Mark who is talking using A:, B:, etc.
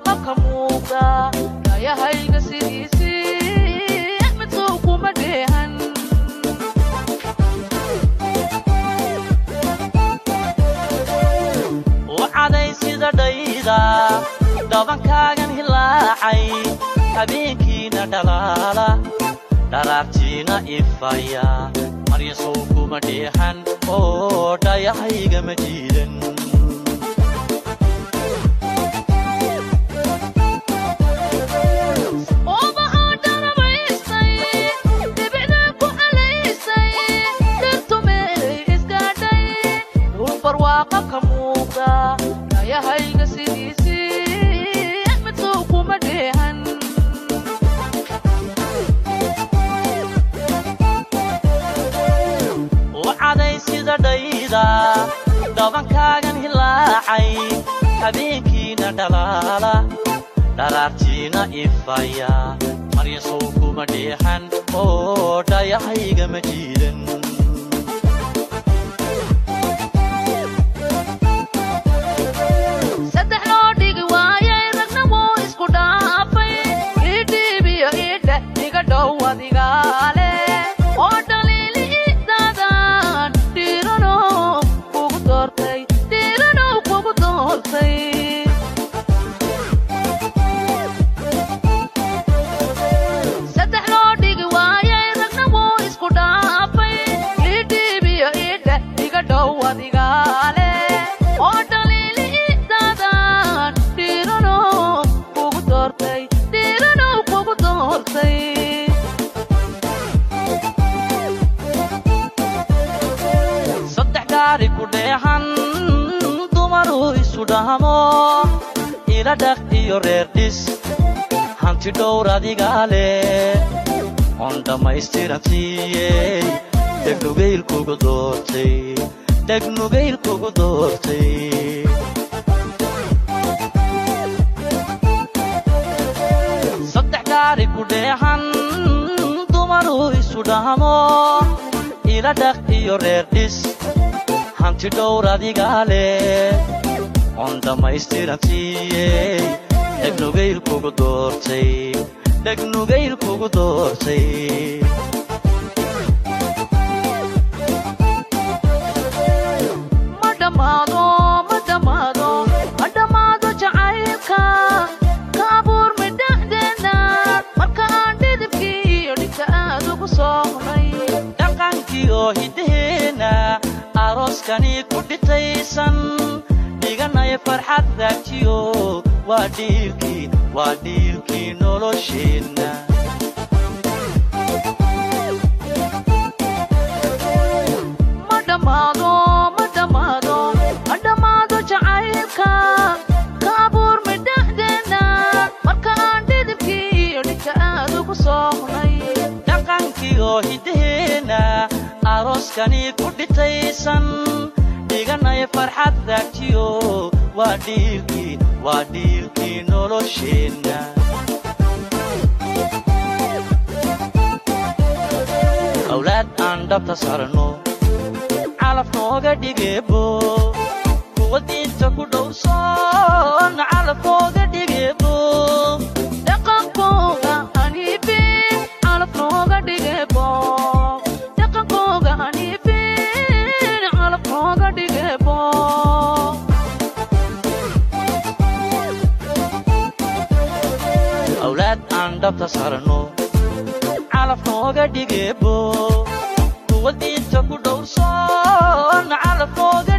A: barwaaqa ka muuqda dhayahayga sidiisii mid sow kuma dheehan.
B: U caday sida dhayda dhabankaagan hilaacay habeenkiina dhalaala dharaartiina ifaya maryasow kuma dheehan oo dhayahayga ma jiidan.
A: Ubaxoo dharabaystay dhibicdaa ku calaysay dhirtu meelay isgaadhay dhul barwaaqa ka muuqda dhayahayga sidiisii mid sow kuma dheehan.
B: U caday sida dhayda dhabankaagan hilaacay habeenkiina dhalaala dharaartiina ifaya maryasow kuma dheehan oo dhayahayga ma jiidan.
A: Saddex loo dhigi waayay ragna wuu isku dhaafay ii dhiibiyo ii dheh iga dhow adigaale oo dhaliili idaadan dhiiranow kugu doortay dhiiranow kugu doortay. Saddex loo dhigi waayay ragna wuu isku dhaafay ii dhiibiyo ii dheh iga dhow adigaale oo dhaliili idaadan dhiiranow kugu doortay dhiiranow kugu doortay.
B: Saddex gaari ku dheehan dumaruu isu dhahmo ila dhaq iyo reer dhis hanti dhowr adigaa leh oon dhammaystiran siiyey dhegnugayl kugu doortay dhegnugayl kugu doortay. Saddex gaari ku dheehan dumaruu isu dhahmo ila dhaq iyo reer dhis hanti dhowr adigaa leh oon dhammaystiran siiyey dhegnugayl kugu doortay dhegnugayl kugu doortay.
A: Ma dhammaado ma dhammaado ma dhammaado jacaylka ka abuurmay dhexdeenna marka aan dhidibkii iyo dhigta aad ugu soohnay.
B: Dhaqankii oo hiddaheenna arooskani ku dhitaysan dhiganaya farxad raagtiyo waa dhiilkii waa dhiilkii nolosheenna.
A: Ma dhammaado ma dhammaado ma dhammaado jacaylka ka abuurmay dhexdeenna marka aan dhidibkii iyo dhigta aad ugu soohnay.
B: Dhaqankii oo hiddaheenna arooskani ku dhitaysan dhiganaya farxad raagtiyo waa dhiilkii waa dhiilkii nolosheenna. Awlaad aan dhabta sarno calaf nooga dhigeebo kuwa diinta ku dhowrsoon calaf nooga dhigeebo.
A: Dhaqankooga haniifin calaf nooga dhigebo dhaqankooga haniifin calaf nooga dhigebo.
B: Awlaad aan dhabta sarno calaf nooga dhigeebo kuwa diinta ku dhowrsoon calaf nooga